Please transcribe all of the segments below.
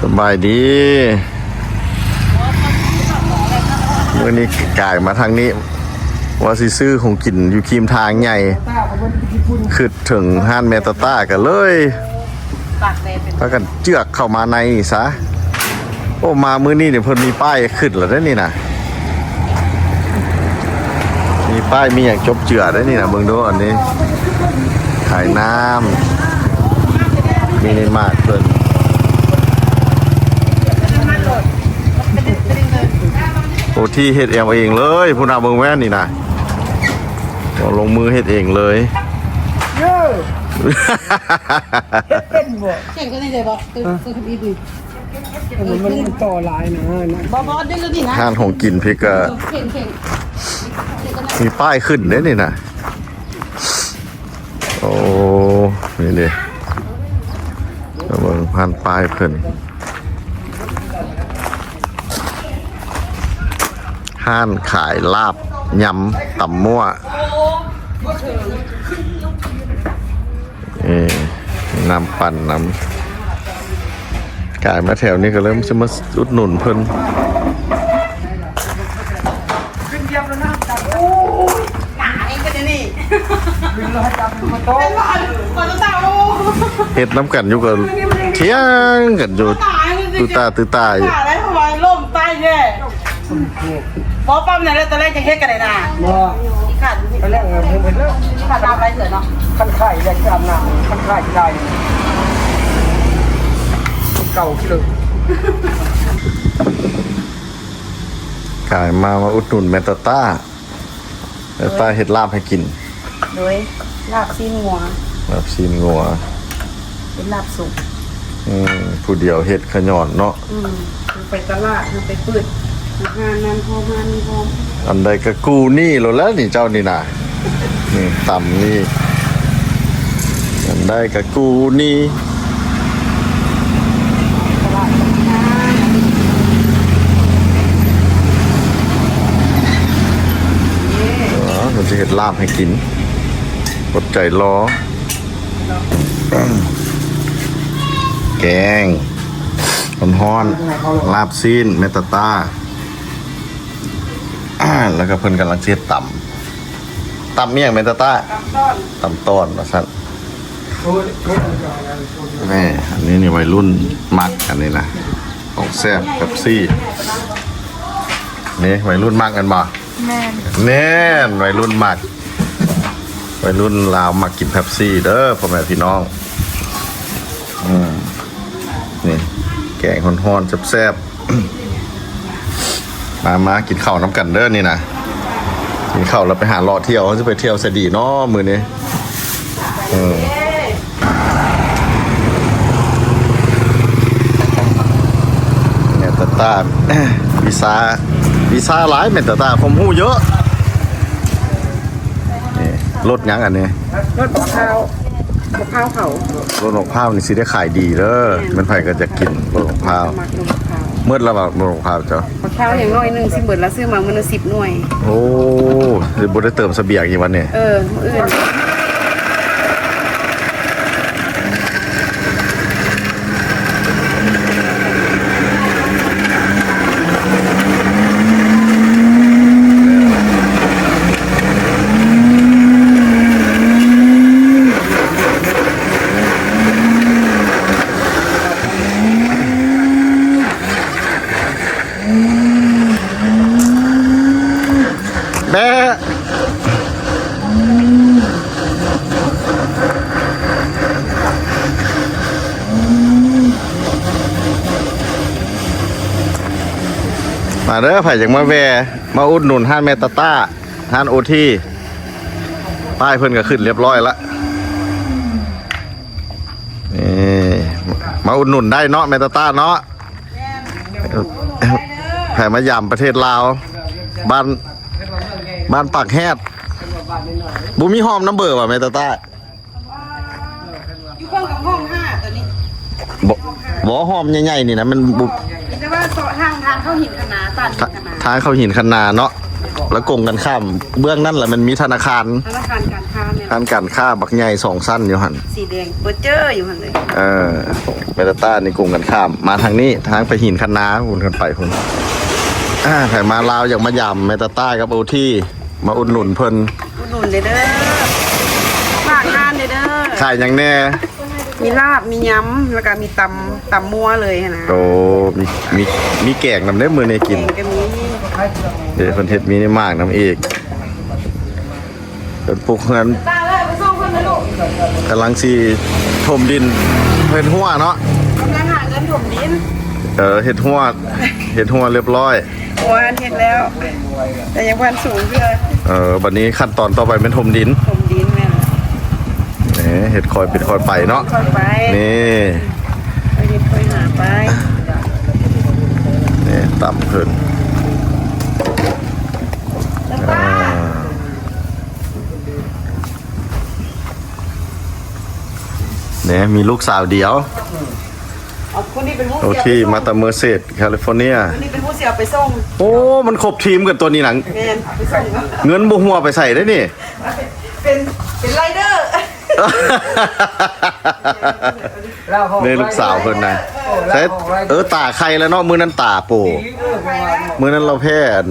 ສະບາຍດີ ມື້ນີ້ກາຍມາທາງນີ້ ວ່າຊິຊື້ຂອງກິນຢູ່ຄີມທາງໃຫຍ່ ຄິດເຖິງຮ້ານແມ່ຕາຕ້າ ກໍເລີຍພາກັນເຈືອກເຂົ້າມາໃນນີ້ຊະ. ໂອ້ ມາມື້ນີ້ນີ້ເພິ່ນມີປ້າຍຂຶ້ນແລ້ວເດ້ນີ້ນະ ມີປ້າຍມີຫຍັງຈົບເຈືອໄດ້ນີ້ນະ. ເບິ່ງດູ ອັນນີ້ຂາຍນ້ຳ ມິນິມາດເພິ່ນ ໂອທີເຮັດເອວເອງເລີຍ ພຸ້ນນະ ເບິ່ງແວ່ນນີ້ນະ ເອົາລົງມືເຮັດເອງເລີຍ. ເອີ ເຮັດເປັນບໍ່? ແຂ່ງກັນໄດ້ບໍ່? ເອີ ເອີ ເອີ ມັນ ມັນຕໍ່ຫຼາຍນະ ບໍ່ ບໍ່ ດຶງແລ້ວນີ້ນະ ຮ້ານຂອງກິນພີ້ກະ ເຄັ່ງໆ ມີປ້າຍຂຶ້ນເດ້ນີ້ນະ. ໂອ້ ນີ້ເດ້ ເບິ່ງຜ່ານປ້າຍເພິ່ນ ຮ້ານຂາຍລາບ ຍຳ ຕຳມົ້ວ ເອີ ນ້ຳປັ່ນນຳ. ກາຍມາແຖວນີ້ກໍເລີ່ມຊິມາອຸດໜູນເພິ່ນ. ເຮັດນຳກັນຢູ່ກໍຖຽງກັນຢູ່ ຕື້ຕາ ຕື້ຕາຢູ່. ບໍ່ປ້ຳນັ້ນແຫຼະ ຕອນແລກຈະເຮັດກັນໄດ້ນະ ບໍ່ ຕອນແລກເອີ ເພິ່ນເຮັດແລ້ວ ຄັນນ້ຳໄຫຼເທື່ອເນາະ ຄັນຂາຍຢາກອາບນ້ຳ ຄັນຂາຍໄດ້ເກົ້າກິໂລ. ກາຍມາ ມາອຸດໜູນແມ່ຕາຕ້າ ແມ່ຕາເຮັດລາບໃຫ້ກິນ ໂດຍ ລາບຊີ້ນງົວ ລາບຊີ້ນງົວ ເປັນລາບສຸກ ອືມ ຜູ້ດຽວເຮັດຂະຫຍອນເນາະ ອືມ ໄປຕະຫຼາດ ໄປປຶດ ຮ້ານນັ້ນພ້ອມ ຮ້ານນີ້ພ້ອມ ອັນໃດກະກູ້ນີ້ໂລດແລ້ວນີ້ ເຈົ້ານີ້ນະ ນີ້ຕຳນີ້ ອັນໃດກະກູ້ນີ້. ເພິ່ນຊິເຮັດລາບໃຫ້ກິນ ອົດໃຈລໍ ແກງຮ້ອນໆ ລາບຊີ້ນແມ່ຕາຕ້າ ແລ້ວກໍເພິ່ນກຳລັງຊິເຮັດຕຳ ຕຳອີ່ຫຍັງແມ່ຕາຕ້າ? ຕຳຕອນ ຕຳຕອນວ່າຊັ້ນ. ແມ່ ອັນນີ້ນີ້ໄວລຸ້ນມັກ ອັນນີ້ນະ ຂອງແຊບ ເປັບຊີ ນີ້ໄວລຸ້ນມັກແມ່ນບໍ່? ແມ່ນ ແມ່ນ ໄວລຸ້ນມັກ ໄວລຸ້ນລາວມັກກິນເປັບຊີເດີ ພໍ່ແມ່ພີ່ນ້ອງ. ອືມ ນີ້ແກງຮ້ອນໆ ແຊບໆ. ມາ ມາກິນເຂົ້ານຳກັນເດີນີ້ນະ ກິນເຂົ້າແລ້ວໄປຫາເລາະທ່ຽວ ເຮົາຊິໄປທ່ຽວໃສດີເນາະມື້ນີ້? ເອີ ແມ່ນຕາຕາ ວິຊາ ວິຊາຫຼາຍ ແມ່ນຕາຕາ ຄວາມຮູ້ເຍາະ. ນີ້ລົດຫຍັງອັນນີ້? ລົດບັກພ້າວ ບັກພ້າວເຜົາ. ລົດບັກພ້າວນີ້ຊິໄດ້ຂາຍດີເດີ ແມ່ນ ແມ່ນໃຜກໍຢາກກິນລົດບັກພ້າວ. ມັກລົດບັກພ້າວ. ໝົດແລ້ວບໍ່ລົດບັກພ້າວເຈົ້າ? ບັກພ້າວຍັງໜ້ອຍໜຶ່ງ ຊິໝົດລະ ຊື້ມາມື້ລະສິບໜ່ວຍ. ໂອ້ ຊິບໍ່ໄດ້ເຕີມສະບຽງອີກວັນນີ້? ເອີ ມື້ອື່ນ. ແບະ ມາເດີ ໃຜຢາກມາແວ່ ມາອຸດໜູນຮ້ານແມ່ຕາຕ້າ ຮ້ານໂອທີ ປ້າຍເພິ່ນກໍຂຶ້ນລຽບຮ້ອຍລະ. ນີ້ ມາອຸດໜູນໄດ້ເນາະ ແມ່ຕາຕ້າເນາະ. ໃຜມາຢາມປະເທດລາວ ບ້ານ ບ້ານປາກແຮດ ບໍ່ມີຫອມນຳເບີຫວາ ແມ່ຕາຕ້າ? ຢູ່ເຄິ່ງກັບຫ້ອງຫ້າ ໂຕນີ້ ບໍ່ ບໍ່ ຫອມໃຫຍ່ໆນີ້ນະ ມັນບໍ່ ແຕ່ວ່າເຊາະທາງ ທາງເຂົ້າຫີນຄະນາ ຕາດຫີນຄະນາ ທາງເຂົ້າຫີນຄະນາເນາະ. ແລ້ວກົງກັນຂ້າມເບື້ອງນັ້ນລະ ມັນມີທະນາຄານ ທະນາຄານການຄ້າແມ່ນ ຮ້ານການຄ້າບັກໃຫຍ່ສອງຊັ້ນຢູ່ຫັ້ນ ສີແດງເປີດເຈີຢູ່ຫັ້ນເລີຍ. ເອີ ແມ່ຕາຕານີ້ກົງກັນຂ້າມ ມາທາງນີ້ ທາງໄປຫີນຄັນນາພຸ້ນ ຂຶ້ນໄປພຸ້ນ. ອ່າ ໃຜມາລາວຢາກມາຢາມແມ່ຕາຕາກັບໂອທີ ມາອຸດໜູນເພິ່ນ ອຸດໜູນເດີ ຝາກຮ້ານເດີ. ຂາຍຫຍັງແດ່? ມີລາບ ມີຍຳ ແລ້ວກະມີຕຳ ຕຳມົວເລີຍຫັ້ນນະ. ໂອ້ ມີ ມີ ມີແກງນຳເດ້ມື້ນີ້ກິນ ແກງກະມີ. ເດ້ ເພິ່ນເຮັດມີໝາກນຳອີກ. ເພິ່ນປຸກເຮືອນ ກຳລັງຊິຖົມດິນ ເຮັດຮົ້ວເນາະ ກຳລັງຫາເງິນຖົມດິນ. ເອີ ເຮັດຮົ້ວ ເຮັດຮົ້ວຮຽບຮ້ອຍ ເຮັດແລ້ວ ແຕ່ຍັງບໍ່ທັນສູງເທື່ອ. ເອີ ບັດນີ້ຂັ້ນຕອນຕໍ່ໄປແມ່ນຖົມດິນ ຖົມດິນແມ່ນ. ນີ້ເຮັດຄ່ອຍເປັນຄ່ອຍໄປເນາະ ຄ່ອຍໄປ ນີ້ ຄ່ອຍເຮັດຄ່ອຍຫາໄປ. ນີ້ຕຳເພິ່ນ ອ່າ ນີ້ມີລູກສາວດຽວ ເອົາ ຄົນນີ້ເປັນຜູ້ ໂອທີ ມາແຕ່ເມີເຊດ ແຄລິຟໍເນຍ ຄົນນີ້ເປັນຜູ້ຊິເອົາໄປສົ່ງ. ໂອ້ ມັນຄົບທີມກັນຕົວນີ້ນະ ແມ່ນ ເອົາໄປສົ່ງ ເງິນບໍ່ຮົ່ວໄປໃສເດ້ນີ້ ເປັນ ເປັນໄລເດີ ນີ້ລູກສາວເພິ່ນນະ ເອີ ຕາໄຄແລ້ວເນາະ ມື້ນັ້ນຕາໂປ ມື້ນັ້ນລາວແພ້ອັນ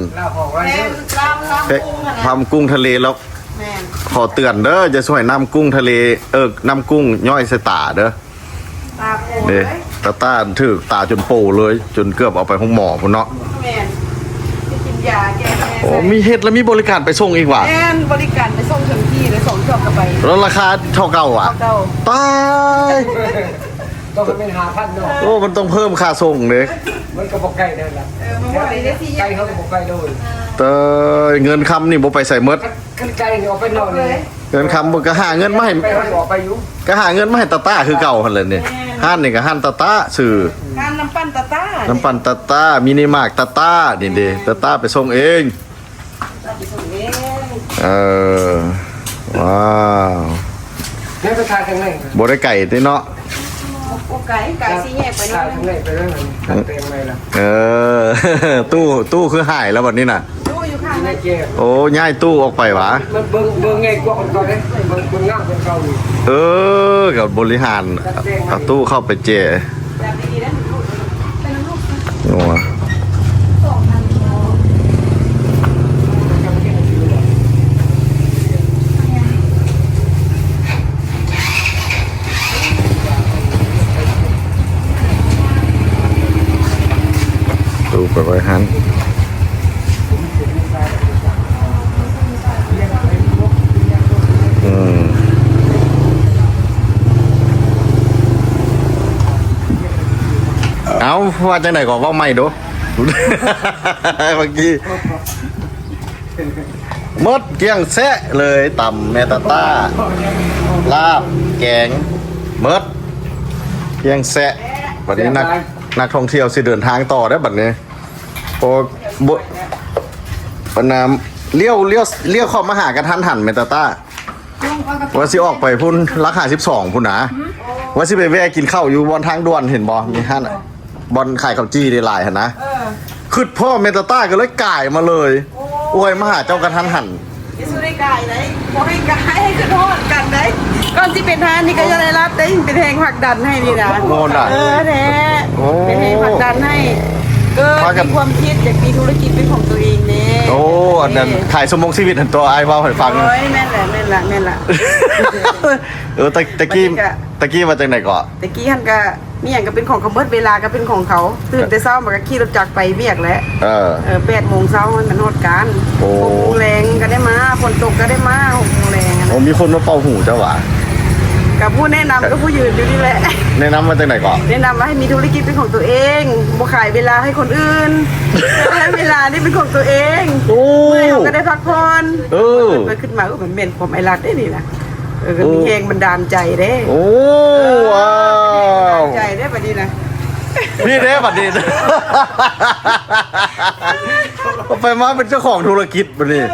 ແພ້ ພາມກຸ້ງທະເລແລ້ວ. ແມ່ນ ຂໍເຕືອນເດີ ຢ່າຊ່ວຍນ້ຳກຸ້ງທະເລ ເອີ ນ້ຳກຸ້ງຍ້ອຍໃສ່ຕາເດີ. ຕາໂປເດ້ ຕາຕ້ານຖືກຕາຈົນໂປເລີຍ ຈົນເກືອບເອົາໄປໂຮງໝໍພຸ້ນເນາະ. ແມ່ນ ໄປກິນຢາແກ້ແພ້. ໂອ້ ມີເຮັດແລ້ວມີບໍລິການໄປສົ່ງອີກຫວາ? ແມ່ນ ບໍລິການໄປສົ່ງເຖິງທີ່ເລີຍ ສອງຈອກກະໄປ. ແລ້ວລາຄາເທົ່າເກົ່າຫວາ? ເທົ່າເກົ່າ. ຕາຍ ຕ້ອງໃຫ້ແມ່ນຫ້າພັນເນາະ. ໂອ້ ມັນຕ້ອງເພີ່ມຄ່າສົ່ງເດ້. ມັນກໍບໍ່ໄກນັ້ນລະ ເອີ ມັນບໍ່ໄກເດ້ ໄກເຮົາກໍບໍ່ໄກໂດຍ. ເອີ ເງິນຄຳນີ້ບໍ່ໄປໃສໝົດ? ຄັນໄກນີ້ອອກໄປນອກນີ້ ເງິນຄຳບໍ່ ກໍຫາເງິນມາໃຫ້ ໄປເຮົາກໍອອກໄປຢູ່ ກໍຫາເງິນມາໃຫ້ຕາຕ້າຄືເກົ່າຫັ້ນແຫຼະນີ້. ແມ່ນ ຮ້ານນີ້ກໍຮ້ານຕາຕ້າຊື່ ຮ້ານນ້ຳປັ່ນຕາຕ້າ ນ້ຳປັ່ນຕາຕ້າ ມິນິມາກຕາຕ້ານີ້ເດ້. ແມ່ນ ຕາຕ້າໄປສົ່ງເອງ ຕາຕ້າໄປສົ່ງເອງ. ເອີ ວ້າວ ແມ່ໄປຂາຍທາງໃນ ບໍ່ໄດ້ໄກຕິເນາະ. ບໍ່ໄກ ກາຍສີ່ແຍກໄປໜ້ອຍໜຶ່ງ ໄປເລີຍ ຕັດແປງໃໝ່ລະ. ເອີ ຕູ້ ຕູ້ຄືຫາຍແລ້ວບັດນີ້ນະ. ຕູ້ຢູ່ຂ້າງໃນ. ໂອ້ ຍ້າຍຕູ້ອອກໄປຫວາ? ມັນເບິ່ງ ເບິ່ງໃຫຍ່ກວ່າເກົ່າເດ້ ເບິ່ງ ເບິ່ງງາມກວ່າເກົ່າອີກ. ເອີ ກໍບໍລິຫານ ເອົາຕູ້ເຂົ້າໄປແຈ. ງົວ ຕູ້ໄປໄວ້ຫັ້ນ. ອືມ ເອົ້າ ວ່າຈັ່ງໃດກໍເວົ້າໃໝ່ດູ. ເມື່ອກີ້ ໝົດກ້ຽງແຊະເລີຍ ຕຳແມ່ຕາຕ້າ ລາບ ແກງ ໝົດກ້ຽງແຊະ. ບັດນີ້ນັກ ນັກທ່ອງທ່ຽວຊິເດີນທາງຕໍ່ເດ້ບັດນີ້. ໂອ້ ບໍ່ ອັນນ່າ ລ້ຽວ ລ້ຽວ ລ້ຽວເຂົ້າມາຫາກະທັນຫັນແມ່ຕາຕ້າ. ວ່າຊິອອກໄປພຸ້ນ ຫຼັກຫ້າສິບສອງພຸ້ນນະ. ວ່າຊິໄປແວ່ກິນເຂົ້າຢູ່ບ່ອນທາງດ່ວນ ເຫັນບໍ່? ມີຮ້ານ ບ່ອນຂາຍເຂົ້າຈີ່ໄດ້ຫຼາຍຫັ້ນນະ. ເອີ ຄິດພໍ້ແມ່ນຕາຕ້າກໍເລີຍກາຍມາເລີຍ. ໂອ້ ໂອ້ຍ ມາຫາເຈົ້າກະທັນຫັນ. ຢ່າສູ່ໄດ້ກາຍໄດ໋ ບໍ່ໃຫ້ກາຍ ໃຫ້ຄິດຮອດກັນໄດ໋. ກ່ອນຊິເປັນຮ້ານນີ້ກໍຢ່າໄດ້ລັດໄດ໋ ເປັນແຮງຜັກດັນໃຫ້ນີ້ນະ. ໂອ້ ເອີ ແທ້. ໂອ້ ເປັນແຮງຜັກດັນໃຫ້ ເກີດມີຄວາມຄິດຢາກມີທຸລະກິດເປັນຂອງຕົວເອງແດ່. ໂອ້ ອັນນັ້ນຂາຍຊົ່ວໂມງຊີວິດຫັ້ນຕົວ ອ້າຍເວົ້າໃຫ້ຟັງ. ໂອ້ຍ ແມ່ນແຫຼະ ແມ່ນລະ ແມ່ນລະ. ເອີ ແຕ່ ແຕ່ກີ້ ແຕ່ກີ້ວ່າຈັ່ງໃດເກາະ? ແຕ່ກີ້ຫັ້ນກະ ມີຫຍັງກໍເປັນຂອງເຂົາໝົດ ເວລາກໍເປັນຂອງເຂົາ. ຕື່ນແຕ່ເຊົ້າມາກໍຂີ່ລົດຈັກໄປວຽກແຫຼະ. ເອີ ເອີ ແປດໂມງເຊົ້າມັນຮອດການ. ໂອ້ ຫົກໂມງແລງກໍໄດ້ມາ ຝົນຕົກກໍໄດ້ມາ ຫົກໂມງແລງ. ໂອ້ ມີຄົນມາເປົ່າຫູເຈົ້າຫວາ? ກໍຜູ້ແນະນຳ ກໍຜູ້ຢືນຢູ່ນີ້ແຫຼະ. ແນະນຳວ່າຈັ່ງໃດເກາະ? ແນະນຳວ່າໃຫ້ມີທຸລະກິດເປັນຂອງຕົວເອງ ບໍ່ຂາຍເວລາໃຫ້ຄົນອື່ນ ໃຫ້ເວລານີ້ເປັນຂອງຕົວເອງ. ໂອ້ ເມື່ອຍເຮົາກໍໄດ້ພັກຜ່ອນ. ເອີ ເພິ່ນຄິດມາ ເອີ ມັນແມ່ນຄວາມອ້າຍລັດເດ້ນີ້ນະ. ເອີ ໂອ້ ມີແຮງບັນດານໃຈເດ້. ໂອ້ ເອີ ວ້າວ ແຮງບັນດານໃຈເດ້ບັດນີ້ນະ. ນີ້ເດ້ບັດນີ້ ໄປມາເປັນເຈົ້າຂອງທຸລະກິດບັດນີ້.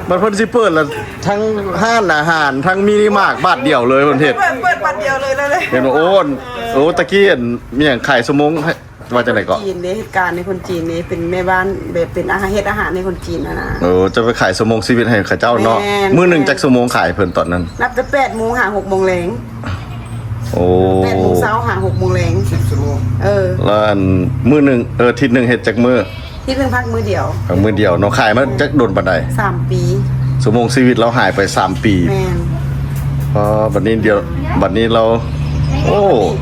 ບັດເພິ່ນຊິເປີດລະ ທັງຮ້ານອາຫານ ທັງມິນິມາກບາດດຽວເລີຍ ເພິ່ນເຮັດ ເປີດ ເປີດບາດດຽວເລີຍ ເລີຍ. ເຫັນບໍ່? ໂອ້ ໂອ້ ຕະກີ້ອັນ ມີຫຍັງຂາຍຊົ່ວໂມງໃຫ້ ວ່າຈັ່ງໃດເກາະ? ຈີນເດ້ ເຮັດການໃຫ້ຄົນຈີນເດ້ ເປັນແມ່ບ້ານ ແບບເປັນອາຫານ ເຮັດອາຫານໃຫ້ຄົນຈີນຫັ້ນນະ. ໂອ້ ເຈົ້າໄປຂາຍຊົ່ວໂມງຊີວິດໃຫ້ເຂົາເຈົ້າເນາະ. ແມ່ນ ມື້ໜຶ່ງຈັກຊົ່ວໂມງຂາຍເພິ່ນຕອນນັ້ນ? ນັບແຕ່ແປດໂມງຫາຫົກໂມງແລງ. ໂອ້ ແປດໂມງເຊົ້າຫາຫົກໂມງແລງ ສິບຊົ່ວໂມງ. ເອີ ແລ້ວອັນ ມື້ໜຶ່ງ ເອີ ທິດໜຶ່ງເຮັດຈັກມື້? ທິດໜຶ່ງພັກມື້ດຽວ. ພັກມື້ດຽວເນາະ. ຂາຍມາຈັກດົນປານໃດ? ສາມປີ. ຊົ່ວໂມງຊີວິດລາວຫາຍໄປສາມປີ. ແມ່ນ. ອໍ ບັດນີ້ດຽວ ບັດນີ້ລາວ ໂອ້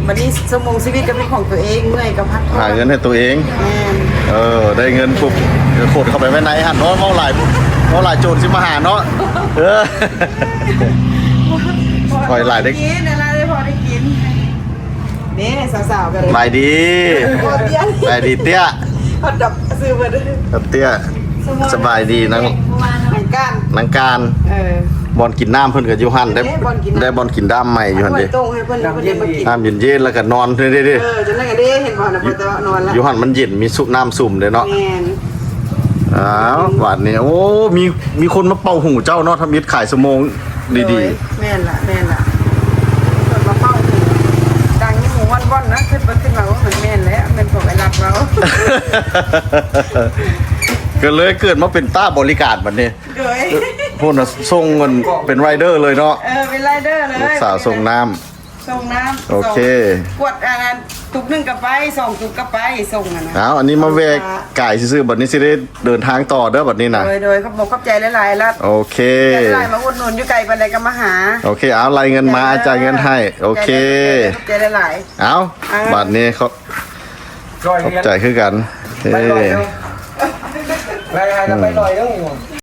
ບັດນີ້ຊົ່ວໂມງຊີວິດກໍເປັນຂອງຕົວເອງ ເມື່ອຍກໍພັກຜ່ອນ ຫາເງິນໃຫ້ຕົວເອງ. ແມ່ນ. ເອີ ໄດ້ເງິນປຸບ ກະຂົນເຂົ້າໄປໄວ້ໃນຫັ້ນເນາະ. ເວົ້າຫຼາຍ ເວົ້າຫຼາຍໂຈນຊິມາຫາເນາະ. ເອີ ຂ້ອຍຫຼາຍເດ້ ກິນ ອັນນັ້ນໄດ້ພໍໄດ້ກິນ. ນີ້ສາວໆ ກໍໄດ້. ສະບາຍດີ. ສະບາຍດີເຕ້ຍ. ຮອດດອກ ຊື່ເພິ່ນ ເຕ້ຍ. ສະບາຍດີນາງ ນາງການ ນາງການ. ເອີ ບ່ອນກິນນ້ຳເພິ່ນກໍຢູ່ຫັ້ນ ໄດ້ ໄດ້ບ່ອນກິນນ້ຳໃໝ່ຢູ່ຫັ້ນເດ້. ນ້ຳເຢັນໆ ແລ້ວກໍນອນເດ້. ເອີ ຈັ່ງນັ້ນກໍເດ້ ເຫັນບໍ່ນະ ບໍ່ຕ້ອງນອນລະ ຢູ່ຫັ້ນມັນເຢັນ ມີຊຸ ນ້ຳຊຸ່ມເດ້ເນາະ. ແມ່ນ. ອ້າວ ບາດນີ້ ໂອ້ ມີ ມີຄົນມາເປົ່າຫູເຈົ້າເນາະ ທຳອິດຂາຍຊົ່ວໂມງ ດີໆ. ໂດຍ ແມ່ນລະ ແມ່ນລະ ເພິ່ນມາເປົ່າຫູ ດັງຢູ່ຫູວ່ອນໆ ນະ ຄິດໄປຄິດມາ ໂອ້ ມັນແມ່ນແຫຼະ ແມ່ນຂອງໄອ້ລັດເວົ້າ. ກໍເລີຍເກີດມາເປັນຕາບໍລິການບັດນີ້. ໂດຍ ພຸ້ນນະ ສົ່ງເງິນເປັນໄຣເດີເລີຍເນາະ. ເອີ ເປັນໄຣເດີເລີຍ ລູກສາວສົ່ງນ້ຳ. ສົ່ງນ້ຳ ໂອເຄ ສອງ ຂວດ ອັນນັ້ນ ຕຸກໜຶ່ງກໍໄປ ສອງຕຸກກໍໄປ ສົ່ງຫັ້ນນະ. ອ້າວ ອັນນີ້ມາແວ່ກາຍຊື່ໆ ບັດນີ້ຊິໄດ້ເດີນທາງຕໍ່ເດີບັດນີ້ນະ. ໂດຍໆ ຂອບ ຂອບໃຈຫຼາຍໆ ລັດ. ໂອເຄ ຂອບໃຈຫຼາຍ ມາອຸດໜູນ ຢູ່ໄກປານໃດກໍມາຫາ. ໂອເຄ ເອົາ ໄລ່ເງິນມາ ຈ່າຍເງິນໃຫ້. ໂອເຄ ຂອບໃຈຫຼາຍໆ. ເອົາ ອ່າ ບັດນີ້ຂອບ ຂອບໃຈຄືກັນ. ເອີ ໄປລອຍເດີ ໄລ່ໃຫ້ລະໄປລອຍເດີ.